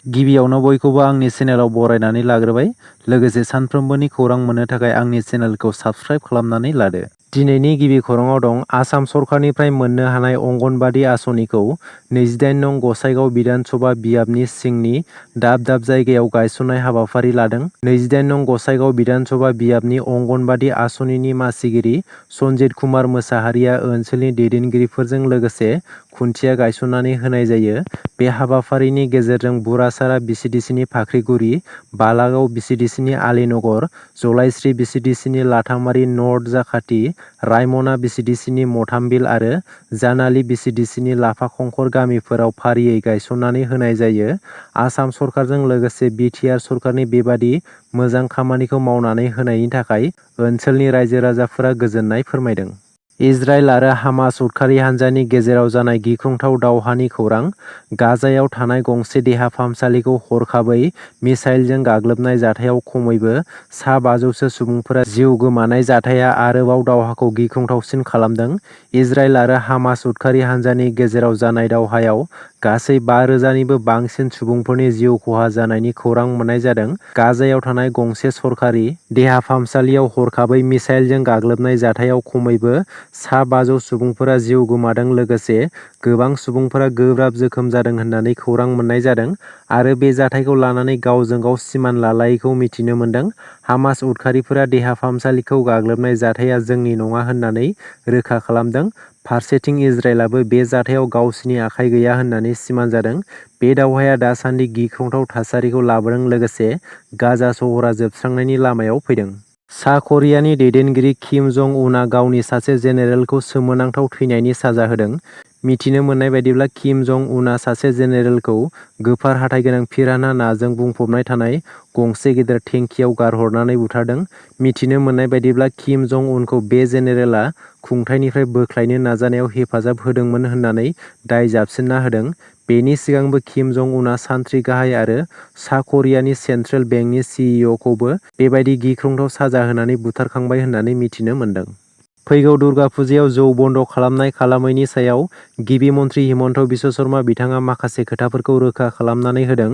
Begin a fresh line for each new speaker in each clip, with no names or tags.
गिबियावनो बयखौबो आंनि चेनेलाव बरायनानै लाग्रोबाय। लोगोसे सानफ्रोमबोनि खौरां मोननो थाखाय आंनि चेनेलखौ साबस्क्राइब खालामनानै लादो। दिनैनि गिबि खौराङाव दं आसाम सरकारनिफ्राय मोननो हानाय अंगनबादि आसनिखौ 28 नं गसाइगाव बिधान सभा बियाबनि सिंनि दाब दाब जायगायाव गायसननाय हाबाफारि लादों। 28 नं गसाइगाव बिधान सभा बियाबनि अंगनबादि आसनिनि मासिगिरि सनजित कुमार मोसाहारिया ओनसोलनि दैदेनगिरिफोरजों लोगोसे खुन्थिया गायसननानै होनाय जायो। बे हाबाफारिनि गेजेरजों बुरासारा बिसिडिसिनि फाख्रिगुरि, बालागाव बिसिडिसिनि आलीनगर, जलाइस्रि बिसिडिसिनि लाथामारि नर्थ जाखाथि, रायमना बिसिडिसिनि मथामबिल आरो जानालि बिसिडिसिनि लाफाखंखर गामिफोराव फारियै गायसननानै होनाय जायो। आसाम सरकारजों लोगोसे बि.टि.आर. सरकारनि बेबादि मोजां खामानिखौ मावनानै होनायनि थाखाय ओनसोलनि रायजो राजाफोरा गोजोननाय फोरमायदों। इजराइल आरो हामास उदखारि हान्जानि गेजेराव जानाय गिख्रंथाव दावहानि खौरां। गाजायाव थानाय गंसे देहा फाहामसालिखौ हरखाबै मिसाइलजों गाग्लोबनाय जाथायाव खमैबो सा 500 सुबुंफोरा जिउ गोमानाय जाथाया आरोबाव दावहाखौ गिख्रंथावसिन खालामदों। इजराइल आरो हामास उदखारि हान्जानि गेजेराव जानाय दावहायाव गासै 5,000 निबो बांसिन सुबुंफोरनि जिउ खहा जानायनि खौरां मोननाय जादों। गाजायाव थानाय गंसे सरकारि देहा फाहामसालियाव हरखाबै मिसाइलजों गाग्लोबनाय जाथायाव खमैबो सा 500 सुबुंफोरा जिउ गोमादों लोगोसे गोबां सुबुंफोरा गोब्राब जोखोम जादों होननानै खौरां मोननाय जादों आरो बे जाथायखौ लानानै गावजों गाव सिमान लालायैखौ मिथिनो मोन्दों। हामास उदखारिफोरा देहा फाहामसालिखौ गाग्लोबनाय जाथाया जोंनि नङा होननानै रोखा खालामदों। फारसेथिं इजराइलाबो बे जाथायाव गावसिनि आखाइ गैया होननानै सिमान जादों। बे दावहाया दासान्दि गिख्रंथाव थासारिखौ लाबोदों लोगोसे गाजा सहरा जोबस्रांनायनि लामायाव फैदों। सा करियानि दैदेनगिरि किम जं उनआ गावनि सासे जेनेरेलखौ सोमोनांथाव थैनायनि साजा होदों। मिथिनो मोननाय बायदिब्ला किम जं उनआ सासे जेनेरेलखौ गोफार हाथाइ गोनां पिरान्हा नाजों बुंफबनाय थानाय गंसे गेदेर टेंकियाव गारहरनानै बुथारदों। मिथिनो मोननाय बायदिब्ला किम जं उनखौ बे जेनेरेलआ खुंथायनिफ्राय बोख्लायनो नाजानायाव हेफाजाब होदोंमोन होननानै दाय जाबसिनना होदों। बेनि सिगांबो किम जं उनआ सान्थ्रि गाहाय आरो सा करियानि सेन्ट्रेल बेंकनि सिइअ'खौबो बेबायदि गिख्रंथाव साजा होनानै बुथारखांबाय होननानै मिथिनो मोन्दों। फैगौ दुर्गा फुजायाव जौ बन्द खालामनाय खालामैनि सायाव गिबि मन्थ्रि हिमन्त बिश्व शर्मा बिथाङा माखासे खोथाफोरखौ रोखा खालामनानै होदों।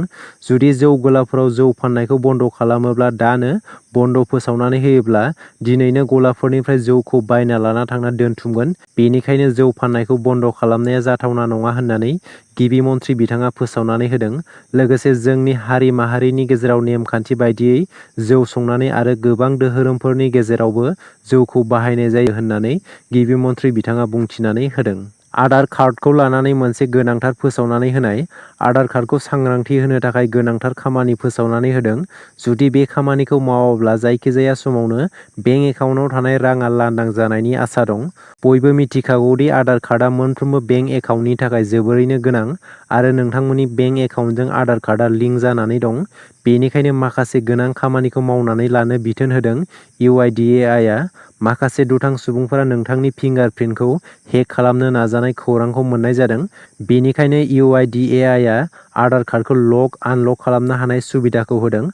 जुदि जौ गलाफोराव जौ फाननायखौ बन्द खालामोब्ला दानो बन्द फोसावनानै होयोब्ला दिनैनो गलाफोरनिफ्राय जौखौ बायना लाना थांना दोनथुमगोन। बेनिखायनो जौ फाननायखौ बन्द खालामनाया जाथावना नङा होननानै गिबि मन्थ्रि बिथाङा फोसावनानै होदों। लोगोसे जोंनि हारि माहारिनि गेजेराव नेमखान्थि बायदियै जौ संनानै आरो गोबां दोहोरोमफोरनि गेजेरावबो जौखौ बाहायनाय जायो होननानै गिबि मन्थ्रि बिथाङा बुंथिनानै होदों। आधार कार्डखौ लानानै मोनसे गोनांथार फोसावनानै होनाय। आधार कार्डखौ सांग्रांथि होनो थाखाय गोनांथार खामानि फोसावनानै होदों। जुदि बे खामानिखौ मावाब्ला जायखिजाया समावनो बेंक एकाउन्टआव थानाय राङा लांदां जानायनि आसा दं। बयबो मिथिखागौदि आधार कार्डआ मोनफ्रोमबो बेंक एकाउन्टनि थाखाय जोबोरैनो गोनां आरो नोंथांमोननि बेंक एकाउन्टजों आधार कार्डआ लिंक जानानै दं। बेनिखायनो माखासे गोनां खामानिखौ मावनानै लानो बिथोन होदों। इउआइडिएआइआ माखासे दुथां सुबुंफोरा नोंथांनि फिंगारप्रिन्टखौ हेक खालामनो नाजानाय खौरांखौ मोन्नाय जादों। बेनिखायनो इउआइडिएआइआ आधार कार्डखौ लक आनलक खालामनो हानाय सुबिदाखौ होदों।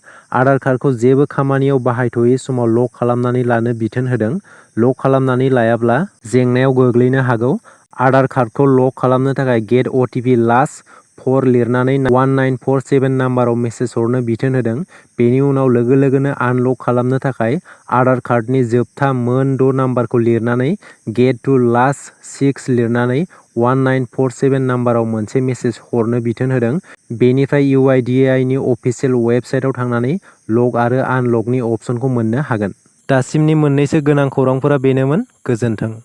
आधार कार्डखौ जेबो खामानियाव बाहायथ'यै समाव लक खालामनानै लानो बिथोन होदों। लक खालामनानै लायाब्ला जेंनायाव गोग्लैनो हागौ। आधार कार्डखौ लक खालामनो थाखाय गेट अटिपि लास्ट 4 लिरनानै 1947 नाम्बाराव मेसेज हरनो बिथोन होदों। बेनि उनाव लोगो लोगोनो आनलक खालामनो थाखाय आधार कार्डनि जोबथा मोन 6 नाम्बारखौ लिरनानै गेट टु लास्ट 6 लिरनानै 1947 नाम्बाराव मोनसे मेसेज हरनो बिथोन होदों। बेनिफ्राय इउआइडिएआइनि अफिसियेल वेबसाइटआव थांनानै लक आरो आनलकनि अपसनखौ मोननो हागोन। दासिमनि मोननैसो गोनां खौरांफोरा बेनोमोन। गोजोन्थों।